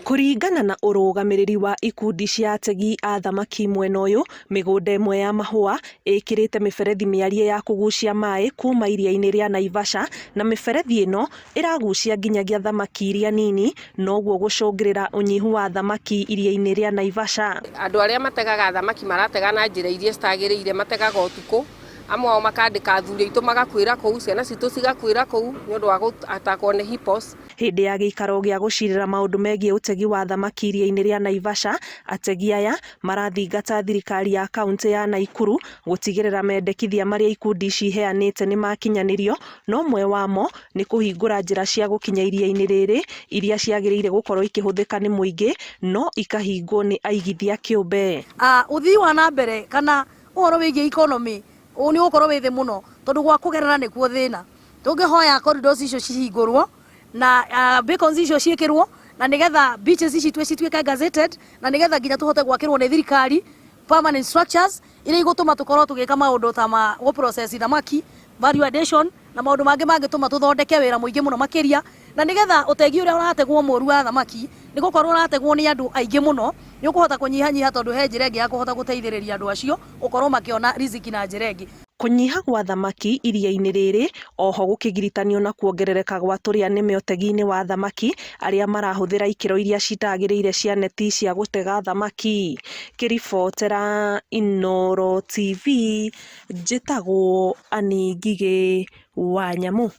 Kũringana na ũrũgamĩrĩri wa ikundi cia ategi a thamaki mwena ũyũ, mĩgũnda ĩmwe ya mahũa ĩkĩrĩte mĩberethi mĩariĩ ya kũgucia maĩ kuma iria-inĩ rĩa Naivasha, na mĩberethi ĩno ĩragucia nginyagia thamaki iria nini, noguo gũcũngĩrĩra ũnyihu wa thamaki iria-inĩ rĩa Naivasha. Andũ arĩa mategaga thamaki maratega na njĩra iria citagĩrĩire, mategaga ũtukũ, amwe ao makandĩka athuri aitũ magakuĩra kũu, ciana citũ cigakuĩra kũu nĩ ũndũ wa gũatakwo nĩ hippos. Hĩndĩ ya gĩikaro gĩa gũcirĩra maũndũ megiĩ ũtegi wa thamaki iria-inĩ rĩa Naivasha, ategi aya marathingata thirikari ya kaunti ya Naikuru gũtigĩrĩra mendekithia marĩa ikundi ici iheanĩte nĩmakinyanĩrio, na ũmwe wamo nĩ kũhingũra njĩra cia gũkinya iria-inĩ rĩrĩ iria ciagĩrĩire gũkorwo ikĩhũthĩka nĩ mũingĩ no ikahingwo nĩ aigithia kĩũmbe. Ũthii wa na mbere kana ũhoro wĩgiĩ economy nĩ ũgũkorwo wĩ thĩ mũno tondũ gwa kũgerera nĩkuo thĩna. Tũngĩhoya corridors icio cihingũrwo na beacons icio ciĩkĩrwo na nĩgetha beaches ici cituĩke gazetted na nĩgetha nginya tũhote gwakĩrwo nĩ thirikari permanent structures iria igũtũma tũkorwo tũgĩka maũndũ ta ma gũ process thamaki, value addition na maũndũ mangĩ mangĩtũma tũthondeke wĩra mũingĩ mũno makĩria na nĩgetha ũtegi ũrĩa ũrategwo mũru wa thamaki nĩ gũkorwo ũrategwo nĩ andũ aingĩ mũno nĩ ũkũhota kũnyihanyiha tondũ he njĩra ĩngĩ ya kũhota gũteithĩrĩria andũ acio gũkorwo makĩona riziki na njĩra ĩngĩ. Kũnyiha gwa thamaki iria-inĩ rĩrĩ oho gũkĩgiritanio na kuongerereka gwa tũrĩa nĩme ũtegi-inĩ wa thamaki arĩa marahũthĩra ikĩro iria citagĩrĩire cia neti cia gũtega thamaki. Ngĩribotera Inooro TV njĩtagwo Annie Ngigĩ wa Nyamũ.